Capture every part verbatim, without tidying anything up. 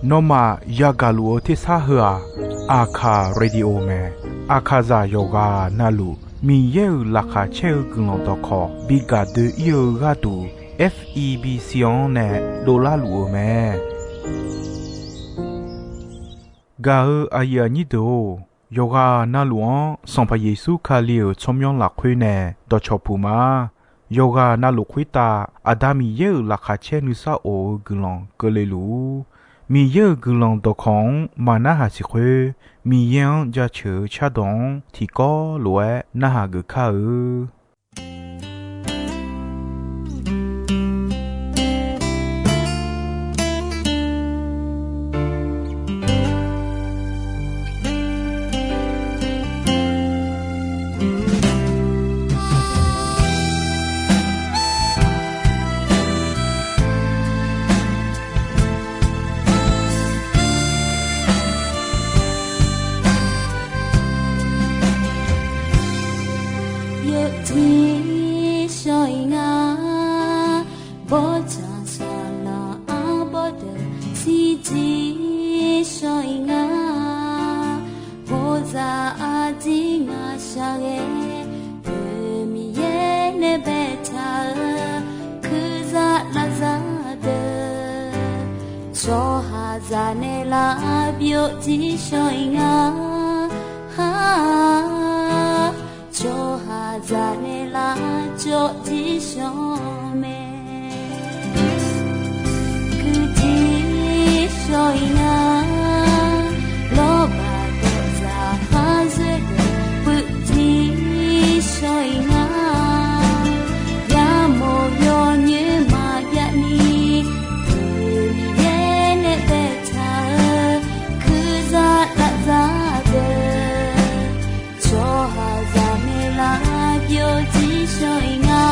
Nawmaf yagaq luf-eu tersar heu-aq, Aqkaq Radio mae. Aqkaqzaq yawqghaq navluf Miqyaer-euq laqkhaq caer-eu guiqlanq dawqkawq bi gaq doe-ir-eu gharduq, F E B C-anr nae dovlar luf-eu mae. Gaq-eu aqyuif aqnyir deuq-or, yawqghaq navluf-anr Sanqpaq Yeqsur Kali-euq tsawrmyanr lafkhoer nae dawqcawq puq ma. Yawqghaq navluf khoertav Aqda Miqyaer-euq laqkhaq caer nuisar of-eu guiqlanq keuvle luf-ur. Miqyaer-euq guiqlanq dawqkawq-anr maqnarhaq siq khoer, Miqyaer-anr jaceuq-eu cardawq-anr tiqkawv lof-aer narhaq geuf kar-eu. Yawjir shawr-ir nga, bawrtsanq saqlaq arbawr deuq shirjir shawr-ir nga. Bawzaq arjir ngaq shaqghae, deuq Miqyaer nae baetaq-eu, kurzaq lavzaq deuq, tsawrhaqzaq nae lavbyov jir shawr-ir nga. Tsawrhaqzaq nae lavcawv jir shawr mae. Kuijir shawr-ir nga, lawrbaq dawqzaq khar zoer deuq puivjir shawr-ir nga. Yamawr yawnyoer maqjav ni, deuq Miqyaer nae baetaq-eu, kurzaq lavzaq deuq, tsawrhaqzaq nae lavbyov jir shawr-ir nga.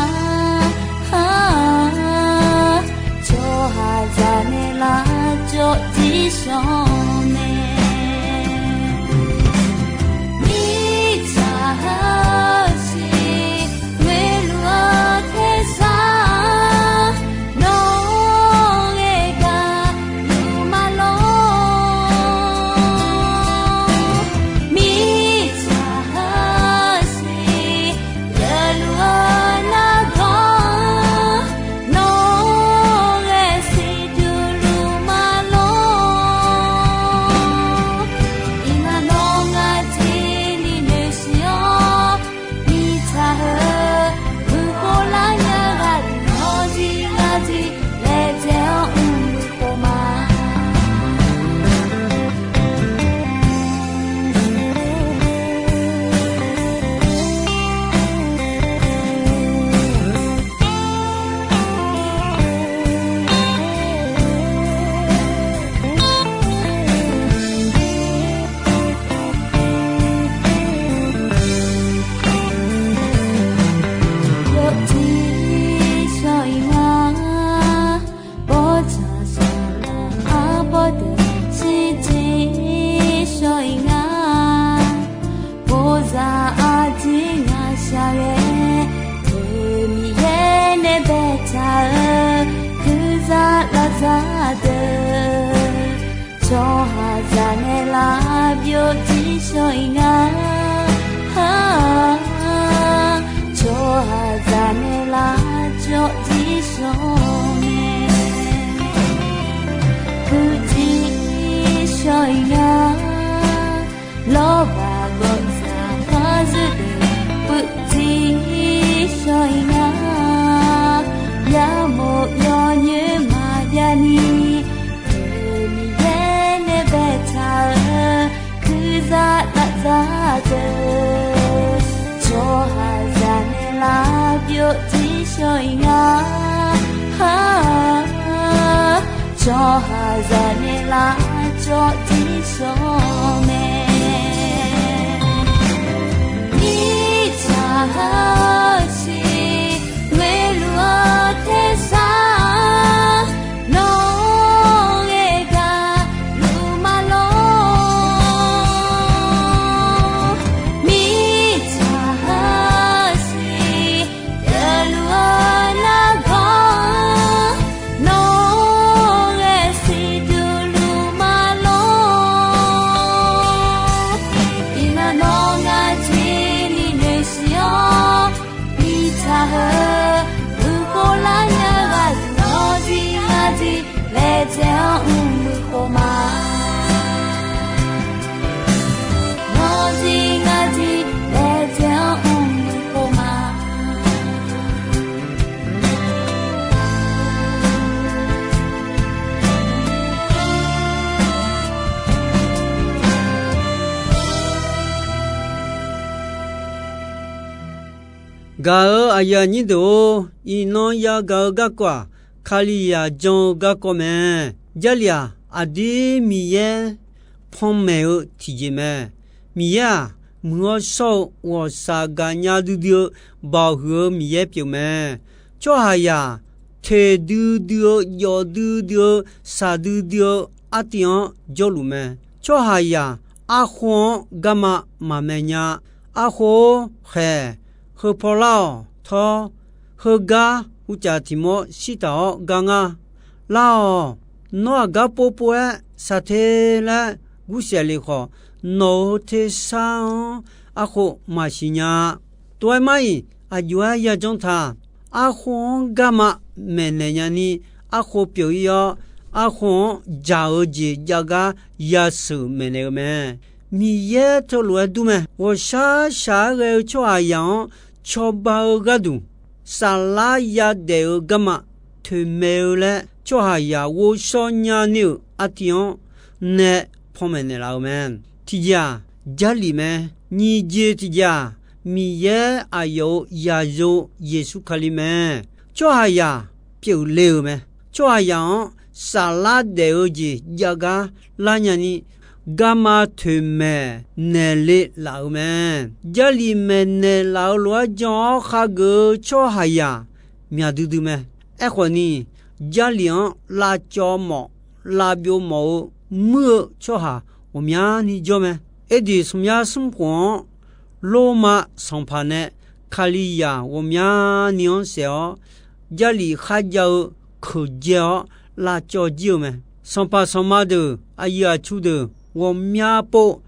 Tsawrhaqzaq nae lavcawv jir shawr mae. Mirtsaq heusiq ngoeqluf-eu tersar, nawr ghae gaq luf ma lor. Mirtsaq heusiq geufluf-eu nargawr, nawr ghae siqduq luf ma lor. Iqnan nawr ngar tiqni noeqsiq-awr, mirtsaq heu, buqpov lar nya ghaq deuq nawr jir ngar jir laejae-awr mr-eu pov ma. Yawjir shawr-ir nga, bawrtsanq saqlaq arbawr deuq shirjir shawr-ir nga. Bawzaq arjir ngaq shaqghae, deuq Miqyaer nae baetaq-eu, kurzaq lavzaq deuq, tsawrhaqzaq nae lavbyov jir shawr-ir nga. Tsawrhaqzaq nae lavcawv jir shawr mae. Puivjir shawr-ir nga, lawrbaq gawqzaq khar zoer deuq puivjir shawr-ir nga. Yamawr yawnyoer maqjav ni, deuq Miqyaer nae baetaq-eu, kurzaq lavzaq deuq, tsawrhaqzaq nae lavbyov jir shawr-ir nga. Tsawrhaqzaq nae lavcawv jir shawr mae. Mirtsaq heusiq ngoeqluf-eu tersar, nawr ghae gaq luf ma lor. Mirtsaq heusiq geufluf-eu nargawr, nawr Gaq-euq aqyuif aqnyir deuq-or, iqnan yagaq-eu garkawv-aq, Kalizaq jan-eu garkawv mae. Jarlif-aq, aqdir Miqyaer panmaeq-eu tiqjeq mae. Miqyaer-aq, muiq-awr shawr-eu ghawqshaq gaqnya duidui-eu baoq huiq-eu Miqyaer pyeuf mae. Tsawrhaqzaq teq duidui-eu jawf duidui-eu shaq duidui-eu artiv-anr jawrluf mae. Tsawrhaqzaq arkhof-anr garma maqmaeq nya. Arkhof-or, khaeq, heu paw lar-awq. Tawr, heugar uqcaf tiq mawr shirtaq-awr gar ngar. Lar-awq. Nawr aqgar povpov-aer shaqte laer gursaeq lef khawf, nawq-euq tersar-anr arkhof maqsiq nya-a. Tov-aer mar-iq, aqjox-aer yajanr ta. Arkhof-anr garma maeqnaeq nyani, arkhof pyeuf-ir-awr, arkhof-anr dzaq-eu jeq jav gar yasheuq maeqnaeq-eu mae. Miqyaer teulof-aer dur mae. Ghawqshaq shaq-aer ghae-eu tsawrhaqzaq-anr cawba-eu gharduq, saflar yadaef-eu garma toeqmaeq-eu laer, tsawrhaqzaq ghovshaw nyani-euq artiv-anr nae panmaeq naeqlaf-eu mae. Tiqjeq-aq, Jarlif mae. Nyiq jeq tiqjeq-aq, Miqyaer aqyawf-euq zaqyo Yeqsur Kali mae. Tsawrhaqzaq pyeufle-euq mae. Tsawrhaqzaq-anr saflar daef-eu jeq jav gar lar nyani, garma toeqmaeq naeqle laf-euq mae. Jarlif maeqnaeq laf-euq lof-aer jan-awr khageuf-eu tsawrhaqzaq myaq duidui mae. Aerkhawf ni, Jarlif-anr lavcawv mawf, lavbyov mawf-eu muir-eu tsawrhaq ghawqmyani jawr mae. Erdiq smq yar smr khof-anr, Lormav sanqpaq nae Kalizaq ghawqmyani-anr saef-awr, Jarlif kharjav-eu keuqdzae-awr lavcawv jir-eu mae. Sanqpaq sanqma deuq, aqyuif aqtsu deuq ghawqmya pov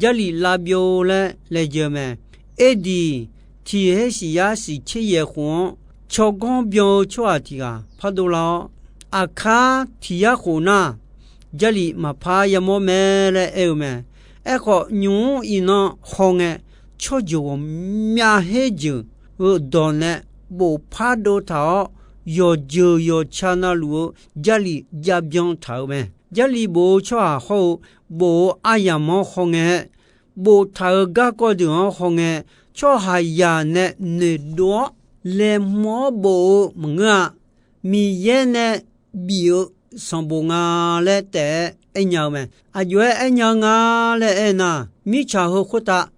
Jarlif lavbyov laer laejae-eu mae. Erdiq tiq her siq yar siq tser yaeq khof-anr tsawrganr byan-eu tsawrhaq tiq ghaq pardov lar-awr, aqkar tiq yar khof nar, Jarlif maqpar yamawr mae laer aer-eu mae. Aerkhawf, nymq-mr iqnan hawngae, tsawrjeuq ghawqmya her jeuq-eu dawq nae bofpar dov taq-awr, yawqjeuq yawqca navluf-eu Jarlif jav byan taq-euq mae. Jarlif bof-eu tsawrhaq hawr-eu bof-eu aryamq-anr hawngae, boftaq-euq garkawv deuq-anr hawngae, tsawrhaqzaq nae noeqdov-awr laeqhmq-awr bof-eu maqngeur-a. Miqyaer nae bif-eu sanqbof nga laer taef-aer aernya-eu mae. Aqjox-aer aernya-eu nga laer aernar, mirtsaq heu khoertav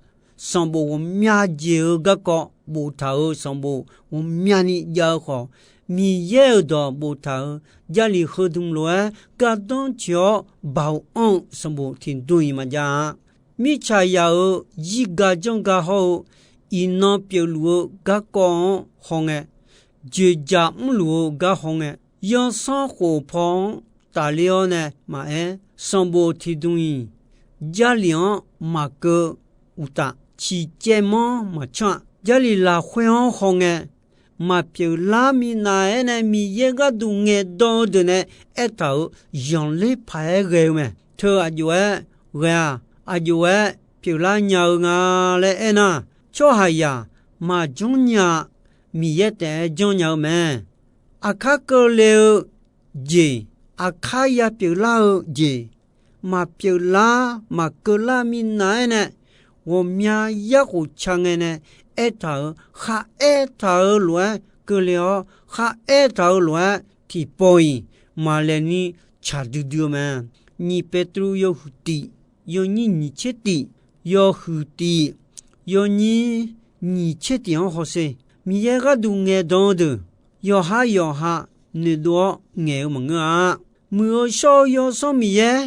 sanqbof ghawqmya jeq-eu garkawv boftaq-euq sanqbof ghawqmyani jav-eu khawf, Miqyaer-euq dawq boftaq-euq Jarlif heudmq lof-aer gardanr tsoeq-awr baoq anr-eu sanqbof tiqdmq-iq maqjav-a. Mirtsaq yaq-euq zirga janrga hawr-eu, iqnan pyeufluf-eu garkawv-anr hawngae, dzoeqdzaq mrluf-eu gar hawngae, yanrsanr khof paw-anr tafler-awr nae maqaer, sanqbof tiqdmq-iq Jarlif-anr maqkeuv uqtaf, ciqcaev manr maqcanr-a. Jarlif lafkhoer-anr hawngae, maqpyeuf lar minav-aer nae Miqyaer gharduq ngaeqdan-eu deuq nae aertaq-euq zanqler paq-aer ghae-eu mae. Teu aqjox-aer ghae-aq, aqjox-aer pyeuflar nya-eu nga laer aernar, tsawrhaqzaq maqjanr nya-a. Miqyaer taef-aer janrnya-eu mae. Aqkar keuvle-eu jeq, aqkar ya pyeuflar-eu jeq, maqpyeuf lar maqkeuv lar minav-aer nae, ghawqmya yarkhof ca ngae nae aertaq-euq kharaer taq-eu lof-aer keuvle-awr, kharaer taq-eu lof-aer tiqpawf-iq maqlaeqni tsaq duidui-eu mae. Nyiq Petruv yawhuiq tiq, yawnyir nyiq tser tiq, yawhuiq tiq, yawnyir nyiq tser tiq-anr hawsher. Miqyaer gharduq ngaeqdan-eu deuq, yawqha yawqha noeqdov-awr ngaeq-eu maqngeur-a. Muiq-eu shawr-eu Yawsanr Miqyaer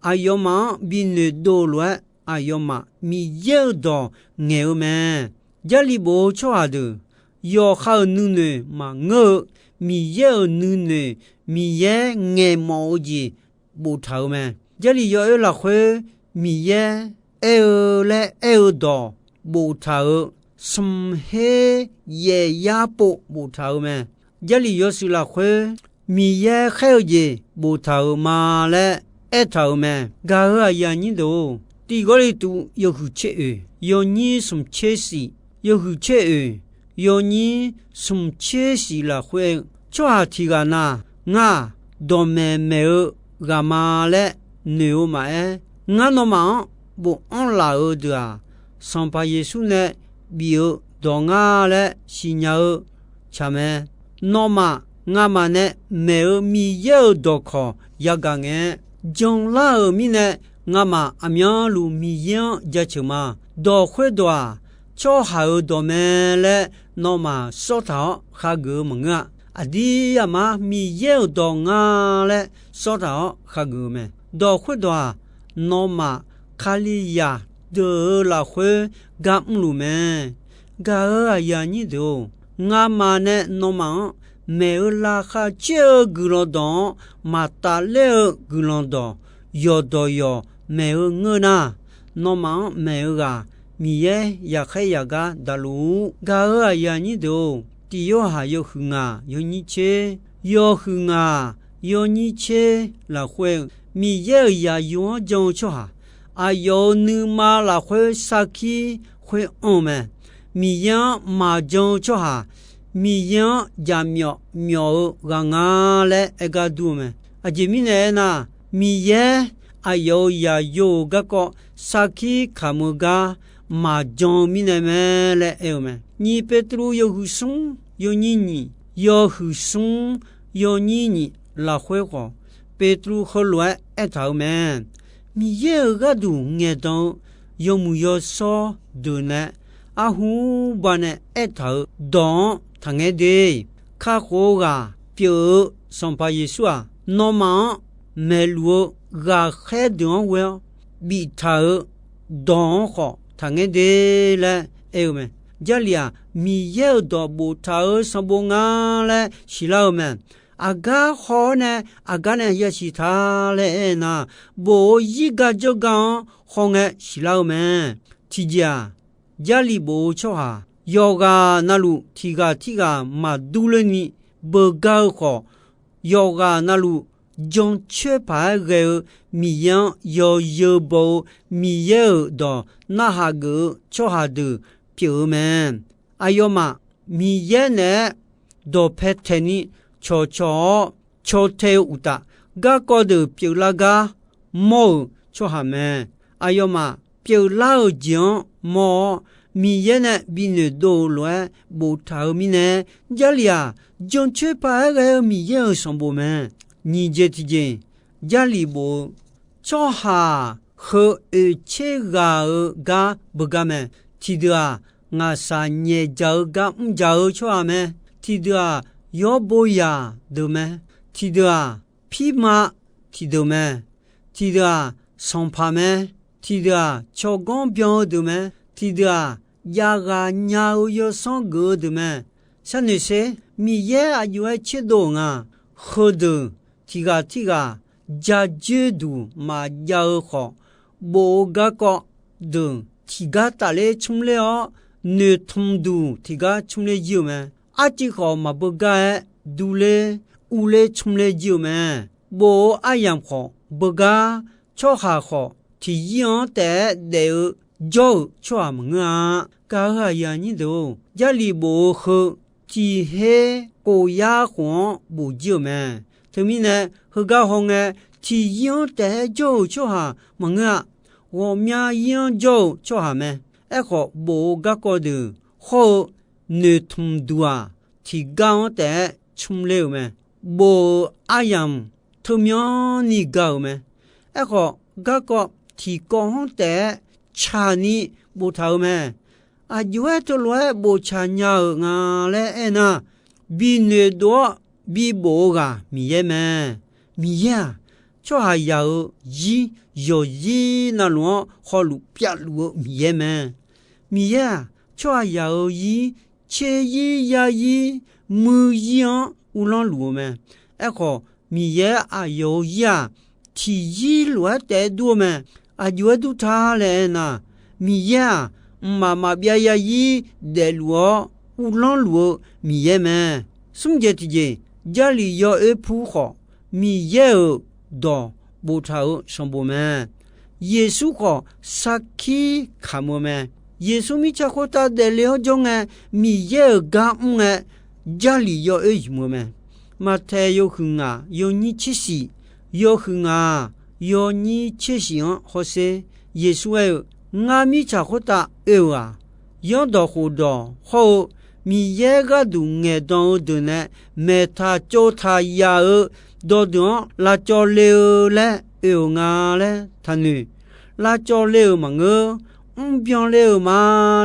aqyawfmaf-anr bi noeqdov lof-aer, aqyawfmaf Miqyaer-euq dawq ngaeq-eu mae. Jarlif bof-eu tsawrhaq deuq, yawqha-euq nuinoeq maqngeur-eu, Miqyaer-euq nuinoeq, Miqyaer ngaeqmawf-eu jeq boftaq-euq mae. Jarlif yawoer lafkhoer Miqyaer aer-eu laer aer-eu dawq boftaq-euq, smq her yaef yar pov boftaq-euq mae. Jarlif yawshuif lafkhoer Miqyaer khaer-eu jeq boftaq-euq ma laer aertaq-euq mae. Gaq-euq aqyuif aqnyir deuq-or, Tiq Gawrliqtu yawhuiq tser oeq, yawnyir smq tser shif, yawhuiq tser oeq, yawnyir smq tser shif lafkhoer-eu, tsawrhaq tiq ghaq na, ngar-aq, dawqmaeq maeq-eu ghaq ma laer noeq-eu maqaer, ngar nawmaf-anr bofanr laf-euq deuq-aq, Sanqpaq Yeqsur nae bif-eu dawq nga laer siqnya-eu tsaq mae. Nawmaf, ngamaf nae maeq-euq Miqyaer-euq dawqkawq yagaq ngae-aer janlar-euq mirnae, ngamaf aqmyanluf Miqyaer-anr jaceuq ma. Dawq khoerdawq-aq, tsawrhaq-euq dawq mae laer nawmaf sawr taq-awr khageuf-eu maqngeur-a. Aqdir aqmar Miqyaer-euq dawq nga laer sawr taq-awr khageuf-eu mae. Dawq khoerdawq-aq, nawmaf Kalizaq deuq-euq lafkhoer gar mrluf mae. Gaq-euq aqyuif aqnyir deuq-or, ngamaf nae nawmaf-anr maeq-eu laqkhaq caer-eu guiqlanq dawq-anr maqtaf ler-eu guiqlanq dawq, yawqdawq yawq maeq-eu ngeur nar, nawmaf-anr maeq-eu ghaq Miqyaer yaqkhaer yaqgar daqluf-ur. Gaq-euq aqyuif aqnyir deuq-or, Tiq Yorhaq yawhuiq ngaq yawnyir tser, yawhuiq ngaq yawnyir tser lafkhoer-eu, Miqyaer-euq zaqyo-anr jan-eu tsawrhaq aqyawf-euq nuima lafkhoer sarkir khoer anr-eu mae. Miqyaer-anr maqjan-eu tsawrhaq Miqyaer-anr jaqmyawf myawf-eu ghaq nga laer aer gar dur-eu mae. Aqjeq mirnae aernar, Miqyaer aqyawf-euq zaqyo-euq garkawv sarkir kamq-eu gar maqjan-eu mirnae mae laer aer-eu mae. Nyiq Petruv yawhuiq smr yawnyir nyiq, yawhuiq smr yawnyir nyiq lafkhoer khawf, Petruv heulof-aer aertaq-eu mae. Miqyaer-euq gharduq ngaeqdan-eu yawmuiq yawshawr deuq nae arhu banae aertaq-euq dawq-anr taqngaer de. Kakhof-eu ghaq pyeuf-eu Sanqpaq Yeqsur-aq, nawmaf-anr maeqluf-eu ghaqkhaer deuq-anr ghoe-awr biftaq-euq dawq-anr khawf taqngaer de laer aer-eu mae. Jarlif-aq, Miqyaer-euq dawq boftaq-euq sanqbof nga laer siqlar-eu mae. Aqgar haw-awr nae aqgar nae yasiq ta laer aernar, bof-eu zirgar jawrgar-anr hawngae siqlar-eu mae. Tiqjeq-aq, Jarlif bof-eu tsawrhaq yawqghaq navluf tiq ghaq tirghaq maqdur lerni beugar-eu khawf, yawqghaq navluf jancoer paq-aer ghae-eu Miqyaer-anr yawzeu baw-eu Miqyaer-euq dawq narhaq geuf-eu tsawrhaq deuq pyeuf-eu mae. Aqyawfmaf Miqyaer naeq-aer dawqpae taeqni cawqcawq-awr caw tae-eu uqtaf, garkawv deuq pyeuflar gar mawr-euq tsawrhaq mae. Aqyawfmaf pyeuflar-euq jeq-anr mawr-awr, Miqyaer nae bi noeqdov-euq lof-aer boftaq-eu mirnae, Jarlif-aq, jancoer paq-aer ghae-eu Miqyaer-euq sanqbof mae. Nyiq jeq tiqjeq, Jarlif bof-eu tsawrhaq heu oeqtser ghaq-eu gar beugar mae. Tiqdeuq-aq, ngaqshaq nyaeq dzaq-eu gar mr dzaq-eu tsawrhaq mae. Tiqdeuq-aq, yawrbo yaq deuq mae. Tiqdeuq-aq, pirma tiqdeuq mae. Tiqdeuq-aq, sanqpaq mae. Tiqdeuq-aq, tsawrganr byan-eu deuq mae. Tiqdeuq-aq, javghaq nya-eu yawsanr geuf-eu deuq mae. Sharnoeq sher, Miqyaer aqjox-aer tserdov-euq nga. Heudeuq tiq ghaq tirghaq ja dzoer duq maqjav-eu khawf, bof-eu garkawv deuq tiqgar tafler tsmr ler-awr, noeqtmq duq tiqgar tsmr ler jir-euq mae. Arcuiv khawf maqbeugar-aer durler urler tsmr ler jir-euq mae. Bof-eu aryamq khawf beugar, tsawrhaq khawf tiqyir-anr taef-aer daef-eu jawr-euq tsawrhaq maqngeur-a. Gaq-euq aqyuif aqnyir deuq-or, Jarlif bof-eu heu tiq her khof yar khof-anr bof jir-euq mae. Teumirnae, heugar hawngae, tiqyir-anr taef-aer jawr-euq tsawrhaq maqngeur-a. Ghawqmya yir-anr jawr-eu tsawrhaq mae. Aerkhawf, bof-eu garkawv deuq hawr-eu noeqtmq duq-aq, tiqgar-anr taef-aer tsmr ler-euq mae. Bof-euq aryamq teumyanr ni ga-euq mae. Aerkhawf, garkawv tiqkawv-anr taef-aer tsaqni boftaq-euq mae. Aqjox-aer teulof-aer boftaq nya-euq nga laer aernar, bi noeqdov-awr bibof-eu ghaq Miqyaer mae. Miqyaer-aq, tsawrhaqzaq-euq zir yawqzir navluf-anr hawluf pyavluf-eu Miqyaer mae. Miqyaer-aq, tsawrhaqzaq-euq zir, tserzir yarzir muirzir-anr uvlanr luf-eu mae. Aerkhawf, Miqyaer aqyawf-euq zir-aq, tiqzir lof-aer taef-aer dur-eu mae. Aqjox-aer dur ta laer aernar, Miqyaer-aq, mqmaq maqbyav yarzir daefluf-awr uvlanr luf-eu Miqyaer mae. Smr jeq tiqjeq, Jarlif yawoer pu khawf, Miqyaer-euq dawq boftaq-euq sanqbof mae. Yeqsur khawf sarkir kamq-eu mae. Yeqsur mirtsaq khoertav daefle-awr jawr ngae, Miqyaer-euq gar mr ngae, Jarlif yawoer zmq-eu mae. Maqtaeq yawhuiq ngaq yawnyir tser shif, yawhuiq ngaq yawnyir tser shif-anr hawsher. Yeqsur aer-eu, Ngar mirtsaq khoertav oe-euq-aq, Zanrdawq khofdawq hawr-eu Miqyaer gharduq ngaeqdan-eu deuq nae maeqtaq tsovtaq yaf-eu dawqdeuq-anr lavcawv le-eu laer oe-euq nga laer taqnoeq. Lavcawv le-euq maqngeur, mrbyan le-euq ma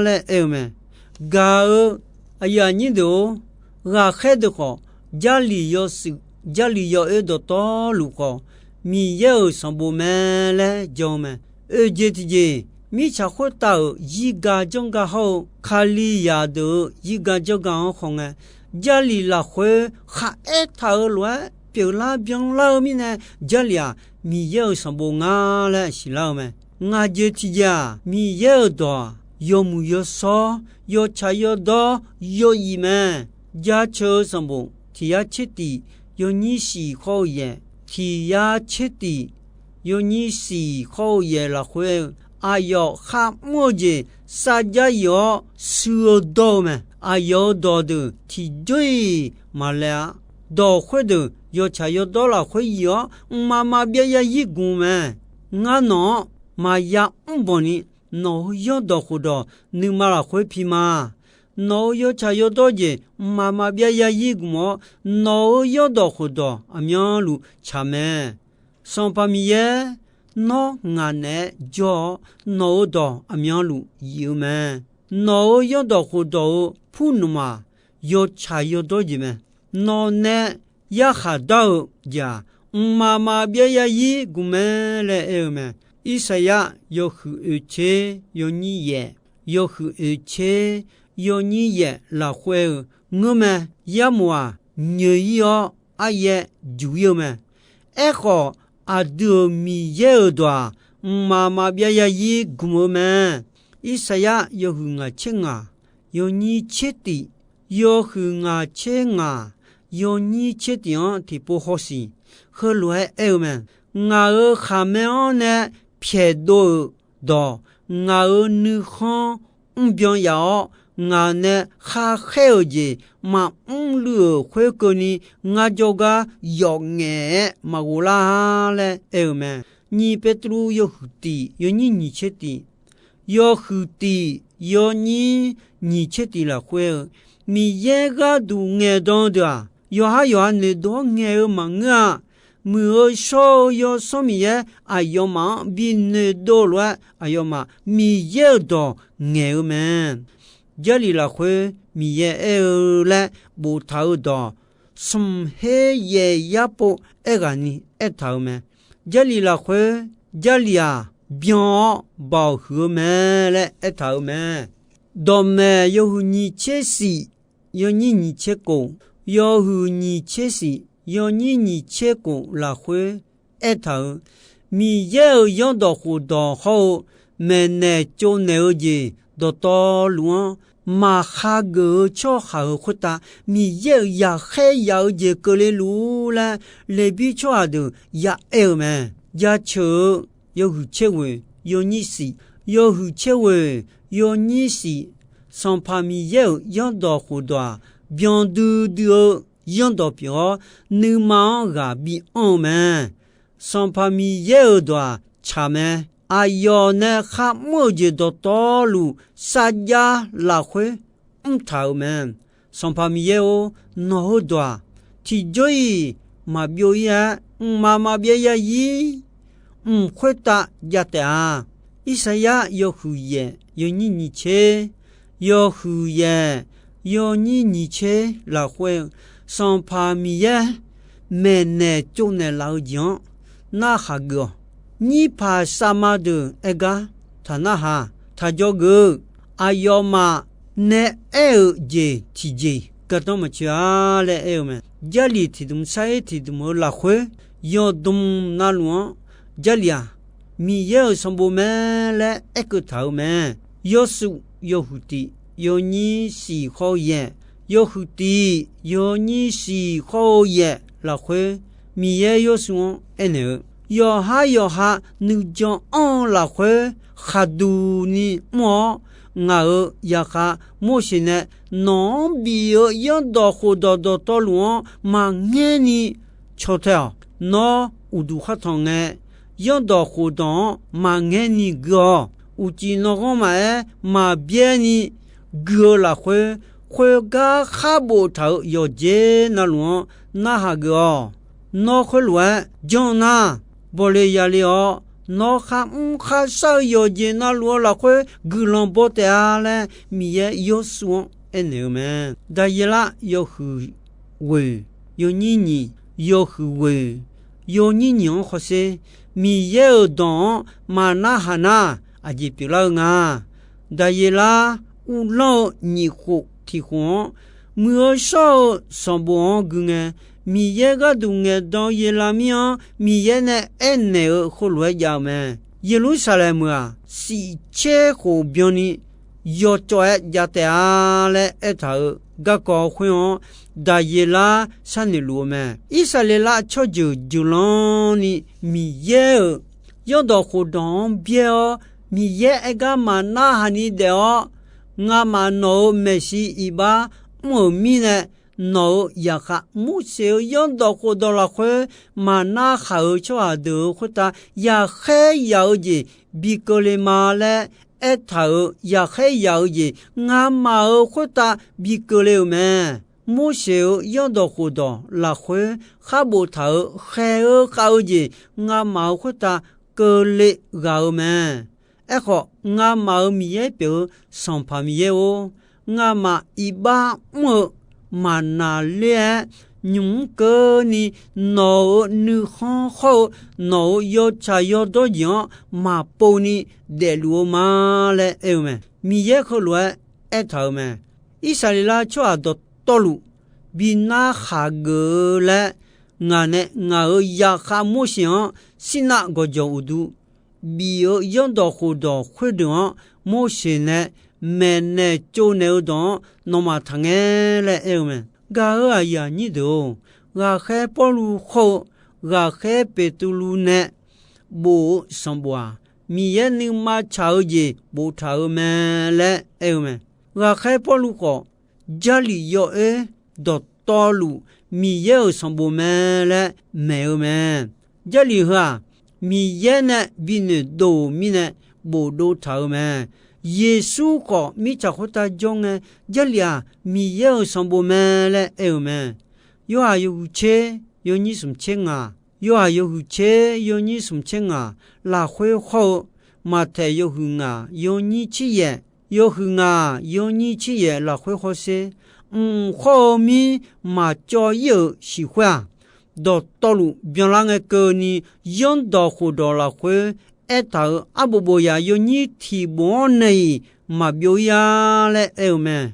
laer aer-eu mae. Gaq-eu aqyuif aqnyir deuq-or, ghaqkhaer deuq khawf, Jarlif yawshuif, Jarlif yawoer dawqtawvluf khawf, Miqyaer-euq sanqbof mae laer jan-eu mae. Oeq jeq tiqjeq, mirtsaq khoertav-euq zirga janrga hawr-eu Kalizaq deuq-euq zirga janrga-anr khawf ngae, Jarlif lafkhoer kharaer taq-euq lof-aer pyeuflar byanlar-eu mirnae, Jarlif-aq Miqyaer-euq sanqbof nga laer siqlar-eu mae. Ngaq jeq tiqjeq-aq, Miqyaer-euq dawq-aq, yawmuiq yawshawr, yawtsaq yawdawr, yawyif mae. Jaceuq-eu sanqbof tiq yar tser tiq, yawnyir siq khawr-eu yaeq, tiq yar tser tiq, yawnyir siq khawr-eu yaeq lafkhoer-eu, aqyawf kharmr-eu jeq sarjax yif-awr sui-eu dawr-eu mae. Aqyawf-euq dawqdeuq tiqjawr-iq maqlaeq-a. Dawq khoerdeuq yawtsaq yawdawr lafkhoer yif-awr, mqmaq maqbyav yarzir gmq mae. Ngar nawq-anr maqya mrbanq ni, nawq-euq zanrdawq khofdawq nuima lafkhoer pi ma. Nawq-euq yawtsaq yawdawr jeq mqmaq maqbyav yarzir gmq-awr, nawq-euq zanrdawq khofdawq aqmyanluf tsaq mae. Sanqpaq Miqyaer, nawr ngaq naeq-aer jawr-awr, nawq-euq dawq aqmyanluf yif-eu mae. Nawq-euq zanrdawq khofdawq-euq purnmq-aq, yawtsaq yawdawr jeq mae. Nawq nae yarkhaq dar-eu jeq-aq, mqmaq maqbyav yarzir gmq mae laer aer-eu mae. Irsaqyar yawhuiq oeq tser yawnyir yaef, yawhuiq oeq tser yawnyir yaef lafkhoer-eu, Ngeurmae, yarmof-aq, nyoeq-ir-awr aryaer juq-ir-eu mae. Aerkhawf, aqdui-euq Miqyaer-euq dawq-aq, mqmaq maqbyav yarzir gmq-eu mae. Irsaqyar yawhuiq ngaq tser ngaq, yawnyir tser tiq, yawhuiq ngaq tser ngaq, yawnyir tser tiq-anr tiqpov hawsiq heulof-aer aer-eu mae. Ngaq-euq khaqmae-anr nae pyaeqdov-euq dawq, ngaq-euq nuikhanr mrbyan yaf-awr, ngaq nae kharkhaer-euq jeq maqmr luiv-euq khoerkeuvni, ngar jawrgar yawf ngaef-aer maqghov lar-a laer aer-eu mae. Nyiq Petruv yawhuiq tiq yawnyir nyiq tser tiq, yawhuiq tiq yawnyir nyiq tser tiq lafkhoer-eu, Miqyaer gharduq ngaeqdan deuq-aq, yawqhar yawqha noeqdov-awr ngaeq-eu maqngeur-a. Muiq-eu shawr-eu Yawsanr Miqyaer aqyawfmaf-anr binoeqdov lof-aer, aqyawfmaf Miqyaer-euq dawq ngaeq-eu mae. Jarlif lafkhoer Miqyaer aer-eu laer boftaq-eu dawq, smq her yaeq yar pov aerghaqni aertaq-euq mae. Jarlif lafkhoer, Jarlif-aq byan-awr baoq huiq-eu mae laer aertaq-euq mae. Dawqmaeq yawhuiq nyiq tser shif, yawnyir nyiq tser kof, yawhuiq nyiq tser shif, yawnyir nyiq tser kof lafkhoer aertaq-euq, Miqyaer-euq zanrdawq khofdawq hawr-eu maeqnaeq tsovnaeq-eu jeq dawqtawvluf-anr maqhageuf-eu tsawrhaq-euq khoertav, Miqyaer-euq yaqkhaer yaf-eu jeq keuvle luf-ur laer, Leqbir tsawrhaq deuq ya aer-eu mae. Jaceuq-eu yawhuiq tser ghoeq yawnyir shif, yawhuiq tser ghoeq yawnyir shif, Sanqpaq Miqyaer-euq zanrdawq khofdawq-aq, byan duidui-eu zanrdawq pyeuf-awr, nuima-anr ghaq bi anr-eu mae. Sanqpaq Miqyaer-euq dawq-aq tsaq mae. Aqyawf nae kharmr-euq jeq dawqtawvluf sarjax lafkhoer mrtaq-euq mae. Sanqpaq Miqyaer-or, nawq-euq dawq-aq, tiqjawr-iq maqbyov-ir-aer, mqmaq maqbyav yarzir mq khoertav jav taef-a. Irsaqyar yawhuiq yaeq yawnyir nyiq tser, yawhuiq yaeq yawnyir nyiq tser lafkhoer-eu, Sanqpaq Miqyaer maeqnaeq tsovnaeq laf-eu jeq-anr narhaq geuf-awq. Nyirpaq savma deuq aer gar taq narhaq, taq jawrgeuf-eu, aqyawfmaf nae aer-euq jeq tiqjeq gardanr maqtsoeq-a laer aer-eu mae. Jarlif tiqdmq sar-ir tiqdmq-eu lafkhoer, yawqdmq navluf-anr Jarlif-aq, Miqyaer-euq sanqbof mae laer aerkeuv taq-euq mae. Yawshuif yawhuiq tiq yawnyir shif khawr-eu yaeq, yawhuiq tiq yawnyir shif khawr-eu yaeq lafkhoer, Miqyaer Yawshuif-anr aernaeq-eu, yawqhar yawqha nuijan anr-eu lafkhoer khaqduq ni mr-awr, ngaq-euq zaqkhav Morseq nae nawq-anr bif-eu zanrdawq khofdawq dawqtawvluf-anr maqngaer ni caw tae-awq. Nawr uqduq khar tanq ngae, zanrdawq khofdawq-anr maqngaer ni gui-awq. Uqcif nawghanr maqaer, maqbyaer ni gui-eu lafkhoer, khoergar khar boftaq-euq yawqjeq navluf-anr narhaq geuf-awq. Nawr khoerlof-aer janr nar, bawle yale-awr, nawr kharmr kharshar-eu yawqjeq navluf-eu lafkhoer guiqlanq baw taef-a laer, Miqyaer Yawrsuv-anr aernaeq-eu mae. Daqyeqlar yawhuiq ghoeq yawnyir nyiq, yawhuiq ghoeq yawnyir nyiq-anr hawsher. Miqyaer-euq dawq-anr maqnarhaq nar, aqjeq pyeuflar-eu nga. Daqyeqlar uvlanr-eu nyiq khof tiq khof-anr, muiq-eu shawr-eu sanqbof-anr gui ngae, Miqyaer gharduq ngaeqdan-eu Yeqlaqmir-anr Miqyaer nae aernaeq-eu heulof-aer jav-eu mae. Yeqlursaqlaeq meuq-aq, siq tser khof byanni yawcawv-aer jav taef-a laer aertaq-euq garkawv khoer-anr Daqyeqlar sharnoeq luf-eu mae. Irsaqleqlav tsawrjeuq jeuqlanni Miqyaer-euq zanrdawq khofdawq-anr byaer-awr, Miqyaer aer gar maqnarhaq ni daef-awr, ngamaf nawq-euq maeqshi iqbax mr-euq mirnae, nawq-euq zaqkhav Morseq-euq zanrdawq khofdawq lafkhoer maqnarhaq-euq tsawrhaq deuq-euq khoertav yaqkhaer yaq-eu jeq bi keuvle ma laer aertaq-euq yaqkhaer yaq-eu jeq ngamaf-euq khoertav bi keuvle-euq mae. Morseq-euq zanrdawq khofdawq lafkhoer khar boftaq-euq khaeq-eu khav-eu jeq ngamaf-euq khoertav keuvle ghaq-eu mae. Aerkhawf, ngamaf-euq Miqyaer pyeuf-eu Sanqpaq Miqyaer-or, ngamaf iqbax mr-eu maqnaqler-aer, nymq mr keuvni nawq-euq nuikhanr hawr-eu nawq-euq yawtsaq yawdawr jeq-anr maqpov ni daefluf-eu ma laer aer-eu mae. Miqyaer heulof-aer aertaq-euq mae. Irsaqleqlav tsawrhaq dawqtawvluf bi narhaq geuf-eu laer, ngaq nae ngaq-euq zaqkhav Morseq-anr Sirnav gawqjawq uqduq bif-eu zanrdawq khofdawq khoerdeuq-anr Morseq nae maeqnaeq tsovnaeq-eu dawq-anr nawmaf taqngae laer aer-eu mae. Gaq-euq aqyuif aqnyir deuq-or, ghaqkhaer Pawrluv khawr-eu ghaqkhaer Beqtuvluv nae bof-eu sanqbof-aq, Miqyaer nuima tsaq-eu jeq boftaq-euq mae laer aer-eu mae. Ghaqkhaer Pawrluv khawf, Jarlif yawoer dawqtawvluf Miqyaer-euq sanqbof mae laer maeq-eu mae. Jarlif heu-aq, Miqyaer nae binoeq dov-euq mirnae bofdov taq-euq mae. Yeqsur khawf mirtsaq khoertav jawr ngae, Jarlif-aq, Miqyaer-euq sanqbof mae laer aer-euq mae. Yorhaq yawhuiq tser yawnyir smq tser ngaq, Yorhaq yawhuiq tser yawnyir smq tser ngaq lafkhoer hawr-eu, Maqtaeq yawhuiq ngaq yawnyir tser yaef, yawhuiq ngaq yawnyir tser yaef lafkhoer hawsher, mq khawr-eu mir maqcawv ir-euq siq khoer-aq, dawqtawvluf byanlar ngae keuvni, zanrdawq khofdawq lafkhoer aertaq-euq arbof bof yaq yawnyir tiq bof-anr nae-iq maqbyov ir-a laer aer-eu mae.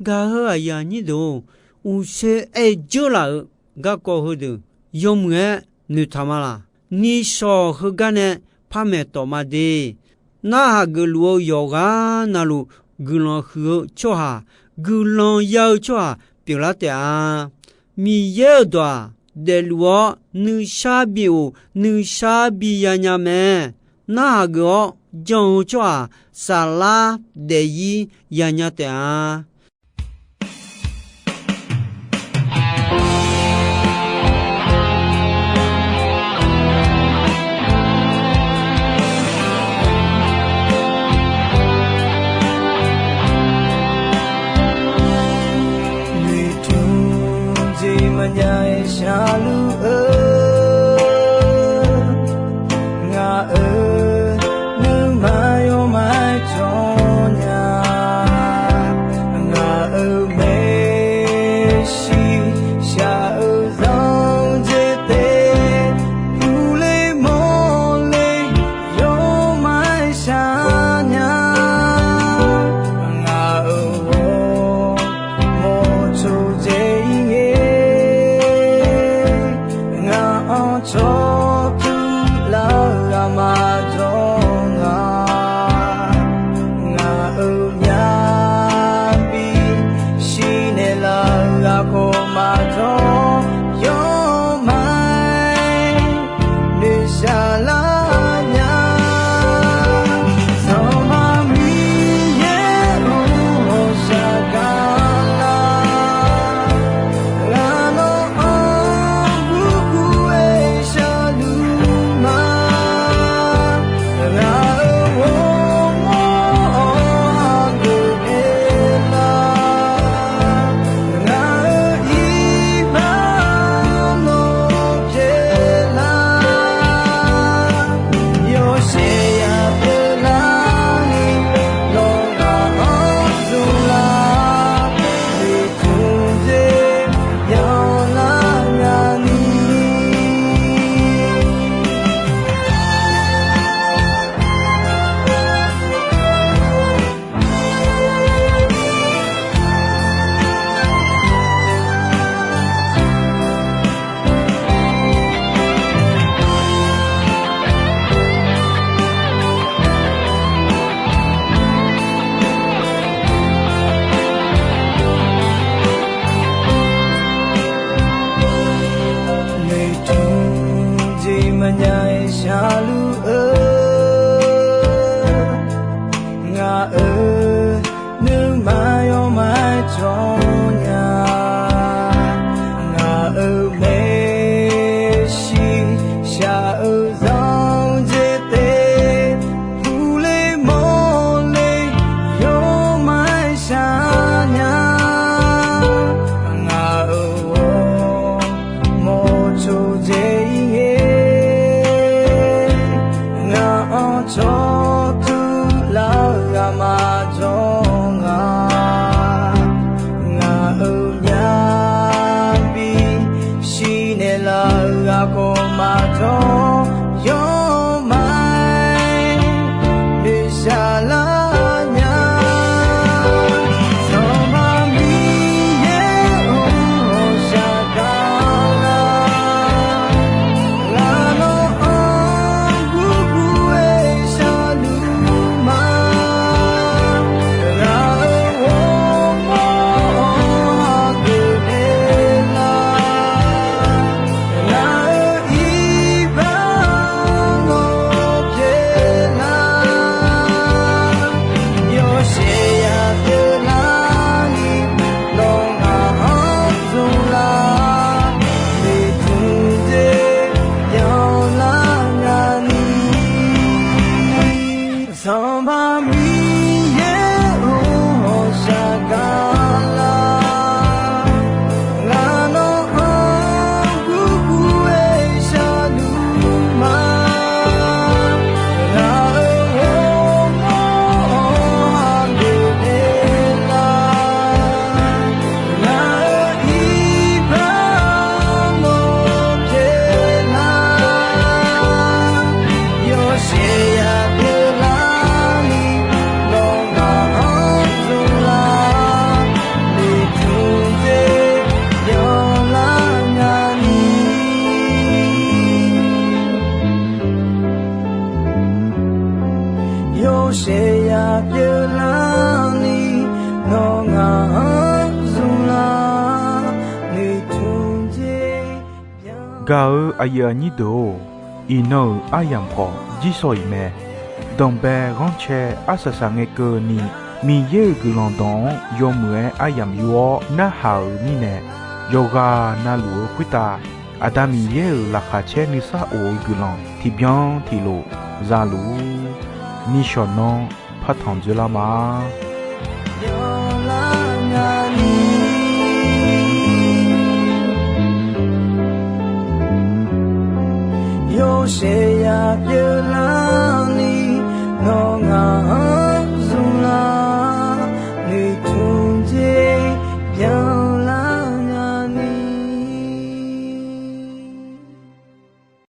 Gaq-eu aqyuif aqnyir deuq-or, uqshoe aer-eu jeurlaf-euq garkawv heudeuq yawmuiq-aer noeqtaq ma laq? Nishawq heugar nae par maeqtawf ma de. Narhaq geufluf-eu yawqghaq navluf guiqlanq huiq-eu tsawrhaq, guiqlanq ya-eu tsawrhaq pyeuflar taef-a. Miqyaer-euq dawq-aq, daefluf-awr nuishar bi of nuishar bi yanya mae. Narhaq geuf-awr jan-eu tsawrhaq saflar daefzir yanya taef-a. Noeqtmq jeq maqjav-aer sharluf-eu, ngaq-euq nuima yawmaf-aer jawr nya. Ngaq-euq maeqshi shaq-eu zanq jeq taef, uvle mawrle yawmaf-aer shaq nya. Ngaq-euq ghawrmawr tsov dzae ir ngae, ngaq-anr tsawrtuq lar-eu ghaq maqjawr nga. Ngaq-euq myavbi shir naeqlaf-eu ghaq khawf maqjawr, yawmaf-aer noeqshaq lar nya. Sanqpaq Miqyaer-or, ghawqshaq gaq lar, ghaq nawr-anr gurgur-aer sharluf ma. nya-aer sharluf-eu, ngaq-euq nuima yawmaf-aer jawr nya. Ngaq-euq maeqshi shaq-eu zanqdzae te, puqle mawrle yawmaf-aer shar nya. Ngaq-euq ghawrmawr tsawrdzae-ir ngae, ngaq-anr tsawrtuv lar-eu ghaq maqjawr nga. Ngaq-euq myavbi shirnaeq laf-eu ghaq khawf maqjawr, yawmaf-aer noeqshaq lar nya. Sanqpaq Miqyaer-or, ghawqshaq gaq lar. Ngaq nawr-anr gurgur-aer sharluf ma. Ngaq-euq ghawrmawr-anr hageuf daef lar. Ngaq-euq iqbax nawr pyaeq lar. Yawshaef ya pyeuf larni, nawr ngaq-anr zmq lar. Noeqtmq dzer byanlar nya ni, Sanqpaq Miqyaer-or, ghawqshaq gaq lar. Ngaq nawr-anr gurgur-aer sharluf ma. Ngaq-euq ghawrmawr-anr hageuf daef lar. Ngaq-euq iqbax nawr pyaeq lar. Yawshaef ya pyeuf larni, nawr ngaq-anr zmq lar. Noeqtmq dzer byanlar nya ni, yawshaef ya pyeuf larni, nawr ngaq-anr zmq lar. Noeqtmq dzer byan. Gaq-eu aqyuif aqnyir deuq-or, iqnan-euq aryamq khawf jirsawq iq mae. Danqbae ghanrcae arsaq saq ngae keuvni, Miqyaer-euq guiqlanq dawq-anr yawmuiq-aer aryamq yur-awr narhaq-euq mirnae, yawqghaq navluf-eu khoertav Aqda Miqyaer-euq laqkhaq caer nuisar of-eu guiqlanq tiqbyan tiqlof za luf-ur. Nishawq nanr partanq dzoerlar ma. Yawshaef ya pyeuf